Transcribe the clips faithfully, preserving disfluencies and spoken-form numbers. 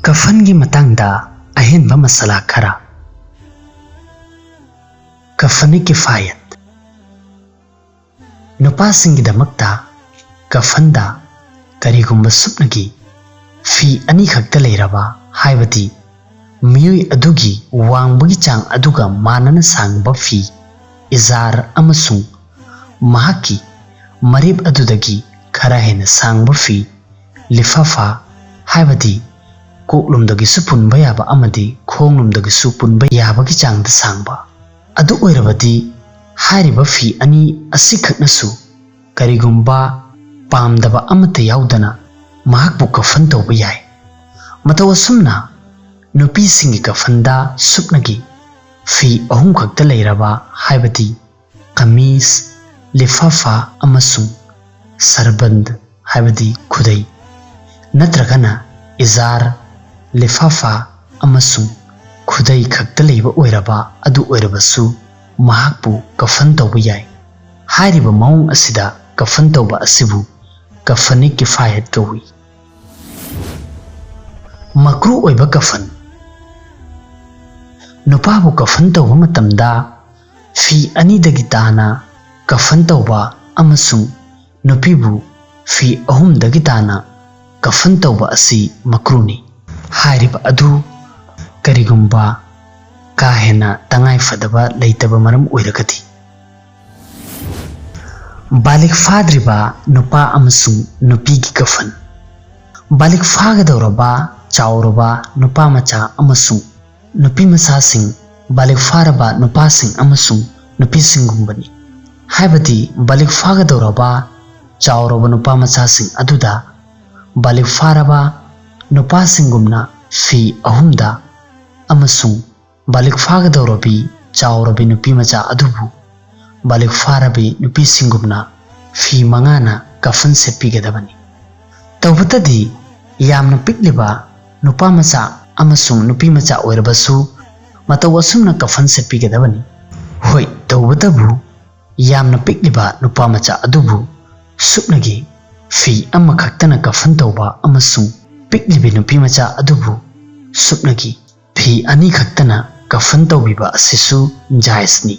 ꯀꯐꯟꯒꯤ ꯃꯇꯥꯡꯗ ꯑꯍꯦꯟꯕ ꯃꯁꯥꯂꯥ ꯈꯔ꯫ ꯀꯐꯟ ꯀꯤꯐꯥꯌꯠ꯫ ꯅꯨꯄꯥꯁꯤꯡꯒꯤꯗꯃꯛꯇ ꯀꯐꯟꯗ ꯀꯔꯤꯒꯨꯝꯕ ꯁꯨꯞꯅꯒꯤ ꯐꯤ ꯑꯅꯤꯈꯛꯇ ꯂꯩꯔꯕ, ꯍꯥꯏꯕꯗꯤ ꯃꯤꯑꯣꯏ ꯑꯗꯨꯒꯤ ꯋꯥꯡꯕꯒꯤ ꯆꯥꯡ ꯑꯗꯨꯒ ꯃꯥꯟꯅꯅ ꯁꯥꯡꯕ ꯐꯤ, ꯏꯖꯥꯔ, ꯑꯃꯁꯨꯡ ꯃꯍꯥꯛꯀꯤ ꯃꯔꯦꯞ ꯑꯗꯨꯗꯒꯤ ꯈꯔ ꯍꯦꯟꯅ ꯁꯥꯡꯕ ꯐꯤ, ꯂꯤꯐꯥꯐꯥ, ꯍꯥꯏꯕꯗꯤ ꯀꯣꯛꯂꯣꯝꯗꯒꯤꯁꯨ ꯄꯨꯟꯕ ꯌꯥꯕ ꯑꯃꯗꯤ ꯈꯣꯡꯂꯣꯝꯗꯒꯤꯁꯨ ꯄꯨꯟꯕ ꯌꯥꯕꯒꯤ ꯆꯥꯡꯗ ꯁꯥꯡꯕ ꯑꯗꯨ ꯑꯣꯏꯔꯕꯗꯤ, ꯍꯥꯏꯔꯤꯕ ꯐꯤ ꯑꯅꯤ ꯑꯁꯤꯈꯛꯅꯁꯨ ꯀꯔꯤꯒꯨꯝꯕ ꯄꯥꯝꯗꯕ ꯑꯃꯠꯇ ꯌꯥꯎꯗꯅ ꯃꯍꯥꯛꯄꯨ ꯀꯐꯟ ꯇꯧꯕ ꯌꯥꯏ꯫ ꯃꯇꯧ ꯑꯁꯨꯝꯅ ꯅꯨꯄꯤꯁꯤꯡꯒꯤ ꯀꯐꯟꯗ ꯁꯨꯞꯅꯒꯤ ꯐꯤ ꯑꯍꯨꯝ ꯈꯛꯇ ꯂꯩꯔꯕ, ꯍꯥꯏꯕꯗꯤ ꯀꯃꯤꯁ, ꯂꯤꯐꯥꯐꯥ ꯑꯃꯁꯨꯡ ꯁꯔꯕꯟꯗ, ꯍꯥꯏꯕꯗꯤ ꯈꯨꯗꯩ, ꯅꯠꯇ꯭ꯔꯒꯅ ꯏꯖꯥꯔ, ꯂꯤꯐꯥꯐꯥ ꯑꯃꯁꯨꯡ ꯈꯨꯗꯩ ꯈꯛꯇ ꯂꯩꯕ ꯑꯣꯏꯔꯕ ꯑꯗꯨ ꯑꯣꯏꯔꯕꯁꯨ ꯃꯍꯥꯛꯄꯨ ꯀꯐꯟ ꯇꯧꯕ ꯌꯥꯏ꯫ ꯍꯥꯏꯔꯤꯕ ꯃꯑꯣꯡ ꯑꯁꯤꯗ ꯀꯐꯟ ꯇꯧꯕ ꯑꯁꯤꯕꯨ ꯀꯐꯟ ꯀꯤꯐꯥꯌꯠ ꯀꯧꯏ꯫ ꯃꯀ꯭ꯔꯨ ꯑꯣꯏꯕ ꯀꯐꯟ꯫ ꯅꯨꯄꯥꯕꯨ ꯀꯐꯟ ꯇꯧꯕ ꯃꯇꯝꯗ ꯐꯤ ꯑꯅꯤꯗꯒꯤ ꯇꯥꯅ ꯀꯐꯟ ꯇꯧꯕ ꯑꯃꯁꯨꯡ ꯅꯨꯄꯤꯕꯨ ꯐꯤ ꯑꯍꯨꯝꯗꯒꯤ ꯇꯥꯅ ꯀꯐꯟ ꯇꯧꯕ ꯑꯁꯤ ꯃꯀ꯭ꯔꯨꯅꯤ꯫ ꯍꯥꯏꯔꯤꯕ ꯑꯗꯨ ꯀꯔꯤꯒꯨꯝꯕ ꯀꯥ ꯍꯦꯟꯅ ꯇꯉꯥꯏ ꯐꯗꯕ ꯂꯩꯇꯕ ꯃꯔꯝ ꯑꯣꯏꯔꯒꯗꯤ꯫ ꯕꯥꯂꯤꯒ ꯐꯥꯗ꯭ꯔꯤꯕ ꯅꯨꯄꯥ ꯑꯃꯁꯨꯡ ꯅꯨꯄꯤꯒꯤ ꯀꯐꯟ꯫ ꯕꯥꯂꯤꯒ ꯐꯥꯒꯗꯧꯔꯕ ꯆꯥꯎꯔꯕ ꯅꯨꯄꯥ ꯃꯆꯥ ꯑꯃꯁꯨꯡ ꯅꯨꯄꯤ ꯃꯆꯥꯁꯤꯡ, ꯕꯥꯂꯤꯒ ꯐꯥꯔꯕ ꯅꯨꯄꯥꯁꯤꯡ ꯑꯃꯁꯨꯡ ꯅꯨꯄꯤꯁꯤꯡꯒꯨꯝꯕꯅꯤ꯫ ꯍꯥꯏꯕꯗꯤ ꯕꯥꯂꯤꯒ ꯐꯥꯒꯗꯧꯔꯕ ꯆꯥꯎꯔꯕ ꯅꯨꯄꯥ ꯃꯆꯥꯁꯤꯡ ꯑꯗꯨꯗ ꯕꯥꯂꯤꯒ ꯐꯥꯔꯕ ꯅꯨꯄꯥꯁꯤꯡꯒꯨꯝꯅ ꯐꯤ ꯑꯍꯨꯝꯗ ꯑꯃꯁꯨꯡ ꯕꯥꯂꯤꯒ ꯐꯥꯒꯗꯧꯔꯕꯤ ꯆꯥꯎꯔꯕꯤ ꯅꯨꯄꯤ ꯃꯆꯥ ꯑꯗꯨꯕꯨ ꯕꯥꯂꯤꯒ ꯐꯥꯔꯕꯤ ꯅꯨꯄꯤꯁꯤꯡꯒꯨꯝꯅ ꯐꯤ ꯃꯉꯥꯅ ꯀꯐꯟ ꯁꯦꯠꯄꯤꯒꯗꯕꯅꯤ꯫ ꯇꯧꯕꯇꯗꯤ ꯌꯥꯝꯅ ꯄꯤꯛꯂꯤꯕ ꯅꯨꯄꯥ ꯃꯆꯥ ꯑꯃꯁꯨꯡ ꯅꯨꯄꯤ ꯃꯆꯥ ꯑꯣꯏꯔꯕꯁꯨ ꯃꯇꯧ ꯑꯁꯨꯝꯅ ꯀꯐꯟ ꯁꯦꯠꯄꯤꯒꯗꯕꯅꯤ꯫ ꯍꯣꯏ, ꯇꯧꯕꯇꯕꯨ ꯌꯥꯝꯅ ꯄꯤꯛꯂꯤꯕ ꯅꯨꯄꯥ ꯃꯆꯥ ꯑꯗꯨꯕꯨ ꯁꯨꯞꯅꯒꯤ ꯐꯤ ꯑꯃꯈꯛꯇꯅ ꯀꯐꯟ ꯇꯧꯕ ꯑꯃꯁꯨꯡ ꯄꯤꯛꯂꯤꯕꯤ ꯅꯨꯄꯤ ꯃꯆꯥ ꯑꯗꯨꯕꯨ ꯁꯨꯞꯅꯒꯤ ꯐꯤ ꯑꯅꯤ ꯈꯛꯇꯅ ꯀꯐꯟ ꯇꯧꯕꯤꯕ ꯑꯁꯤꯁꯨ ꯖꯥꯏꯖꯅꯤ꯫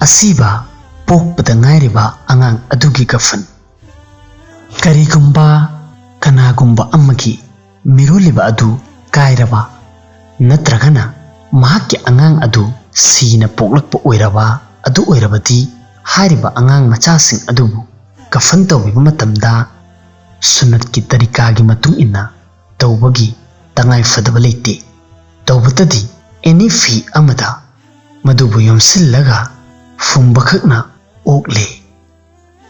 ꯑꯁꯤꯕ ꯄꯣꯛꯄꯗ ꯉꯥꯏꯔꯤꯕ ꯑꯉꯥꯡ ꯑꯗꯨꯒꯤ ꯀꯐꯟ꯫ ꯀꯔꯤꯒꯨꯝꯕ ꯀꯅꯥꯒꯨꯝꯕ ꯑꯃꯒꯤ ꯃꯤꯔꯣꯜꯂꯤꯕ ꯑꯗꯨ ꯀꯥꯏꯔꯕ ꯅꯠꯇ꯭ꯔꯒꯅ ꯃꯍꯥꯛꯀꯤ ꯑꯉꯥꯡ ꯑꯗꯨ ꯁꯤꯅ ꯄꯣꯛꯂꯛꯄ ꯑꯣꯏꯔꯕ ꯑꯗꯨ ꯑꯣꯏꯔꯕꯗꯤ, ꯍꯥꯏꯔꯤꯕ ꯑꯉꯥꯡ ꯃꯆꯥꯁꯤꯡ ꯑꯗꯨꯕꯨ ꯀꯐꯟ ꯇꯧꯕꯤꯕ ꯃꯇꯝꯗ ꯁꯨꯟꯅꯠꯀꯤ ꯇꯔꯤꯀꯥꯒꯤ ꯃꯇꯨꯡ ꯏꯟꯅ ꯇꯧꯕꯒꯤ ꯇꯉꯥꯏ ꯐꯗꯕ ꯂꯩꯇꯦ꯫ ꯇꯧꯕꯇꯗꯤ ꯑꯦꯅꯤ ꯐꯤ ꯑꯃꯗ ꯃꯗꯨꯕꯨ ꯌꯣꯝꯁꯤꯜꯂꯒ ꯐꯨꯝꯕꯈꯛꯅ ꯑꯣꯛꯂꯦ꯫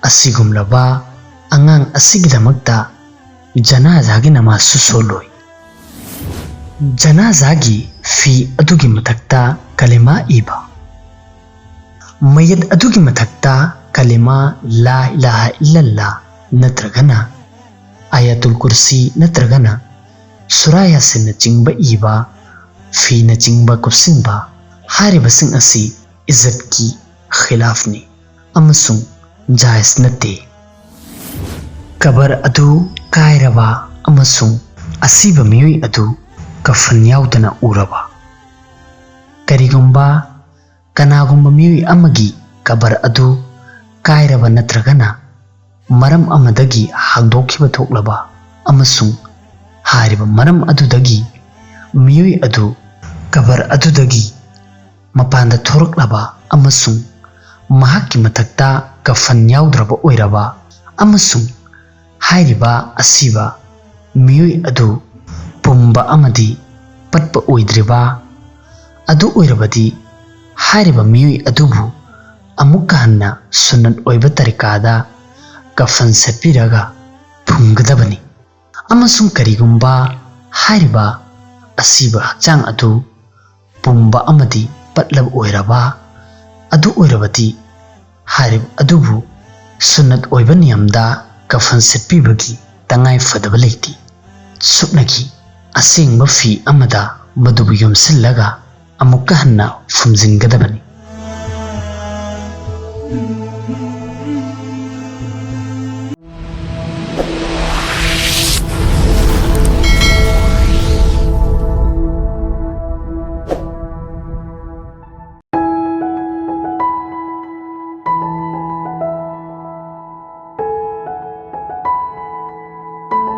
ꯑꯁꯤꯒꯨꯝꯂꯕ ꯑꯉꯥꯡ ꯑꯁꯤꯒꯤꯗꯃꯛꯇ ꯖꯅꯥꯖꯥꯒꯤ ꯅꯃꯥꯖꯁꯨ ꯁꯣꯜꯂꯣꯏ꯫ ꯖꯅꯥꯖꯥꯒꯤ ꯐꯤ ꯑꯗꯨꯒꯤ ꯃꯊꯛꯇ ꯀꯂꯤꯃꯥ ꯏꯕ꯫ ꯃꯌꯦꯠ ꯑꯗꯨꯒꯤ ꯃꯊꯛꯇ ꯀꯂꯤꯃꯥ ꯂꯥ ꯏꯂꯥꯍ ꯏꯜꯂꯜꯂꯥ ꯅꯠꯇ꯭ꯔꯒꯅ ꯑꯥꯌꯥꯇꯨꯜ ꯀꯨꯔꯁꯤ ꯅꯠꯇ꯭ꯔꯒꯅ ꯁꯨꯔꯥ ꯌꯥꯁꯤꯟꯅꯆꯤꯡꯕ ꯏꯕ, ꯐꯤꯅꯆꯤꯡꯕ ꯀꯨꯞꯁꯤꯟꯕ ꯍꯥꯏꯔꯤꯕꯁꯤꯡ ꯑꯁꯤ ꯏꯖꯠꯀꯤ ꯈꯤꯂꯥꯐꯅꯤ ꯑꯃꯁꯨꯡ ꯖꯥꯏꯖ ꯅꯠꯇꯦ꯫ ꯀꯕꯔ ꯑꯗꯨ ꯀꯥꯏꯔꯕ ꯑꯃꯁꯨꯡ ꯑꯁꯤꯕ ꯃꯤꯑꯣꯏ ꯑꯗꯨ ꯀꯐꯟ ꯌꯥꯎꯗꯅ ꯎꯔꯕ꯫ ꯀꯔꯤꯒꯨꯝꯕ ꯀꯅꯥꯒꯨꯝꯕ ꯃꯤꯑꯣꯏ ꯑꯃꯒꯤ ꯀꯕꯔ ꯑꯗꯨ ꯀꯥꯏꯔꯕ ꯅꯠꯇ꯭ꯔꯒꯅ ꯃꯔꯝ ꯑꯃꯗꯒꯤ ꯍꯥꯡꯗꯣꯛꯈꯤꯕ ꯊꯣꯛꯂꯕ ꯑꯃꯁꯨꯡ ꯍꯥꯏꯔꯤꯕ ꯃꯔꯝ ꯑꯗꯨꯗꯒꯤ ꯃꯤꯑꯣꯏ ꯑꯗꯨ ꯀꯕꯔ ꯑꯗꯨꯗꯒꯤ ꯃꯄꯥꯟꯗ ꯊꯣꯔꯛꯂꯕ ꯑꯃꯁꯨꯡ ꯃꯍꯥꯛꯀꯤ ꯃꯊꯛꯇ ꯀꯐꯟ ꯌꯥꯎꯗ꯭ꯔꯕ ꯑꯣꯏꯔꯕ ꯑꯃꯁꯨꯡ ꯍꯥꯏꯔꯤꯕ ꯑꯁꯤꯕ ꯃꯤꯑꯣꯏ ꯑꯗꯨ ꯄꯨꯝꯕ ꯑꯃꯗꯤ ꯄꯠꯄ ꯑꯣꯏꯗ꯭ꯔꯤꯕ ꯑꯗꯨ ꯑꯣꯏꯔꯕꯗꯤ, ꯍꯥꯏꯔꯤꯕ ꯃꯤꯑꯣꯏ ꯑꯗꯨꯕꯨ ꯑꯃꯨꯛꯀ ꯍꯟꯅ ꯁꯨꯟꯅꯠ ꯑꯣꯏꯕ ꯇꯔꯤꯀꯥꯗ ꯀꯐꯟ ꯁꯦꯠꯄꯤꯔꯒ ꯐꯨꯝꯒꯗꯕꯅꯤ꯫ ꯑꯃꯁꯨꯡ ꯀꯔꯤꯒꯨꯝꯕ ꯍꯥꯏꯔꯤꯕ ꯑꯁꯤꯕ ꯍꯛꯆꯥꯡ ꯑꯗꯨ ꯄꯨꯝꯕ ꯑꯃꯗꯤ ꯄꯠꯂꯕ ꯑꯣꯏꯔꯕ ꯑꯗꯨ ꯑꯣꯏꯔꯕꯗꯤ, ꯍꯥꯏꯔꯤꯕ ꯑꯗꯨꯕꯨ ꯁꯨꯟꯅꯠ ꯑꯣꯏꯕ ꯅꯤꯌꯝꯗ ꯀꯐꯟ ꯁꯦꯠꯄꯤꯕꯒꯤ ꯇꯉꯥꯏ ꯐꯗꯕ ꯂꯩꯇꯦ꯫ ꯁꯨꯞꯅꯒꯤ ꯑꯁꯦꯡꯕ ꯐꯤ ꯑꯃꯗ ꯃꯗꯨꯕꯨ ꯌꯣꯝꯁꯤꯜꯂꯒ ꯑꯃꯨꯛꯀ ꯍꯟꯅ ꯐꯨꯝꯖꯤꯟꯒꯗꯕꯅꯤ꯫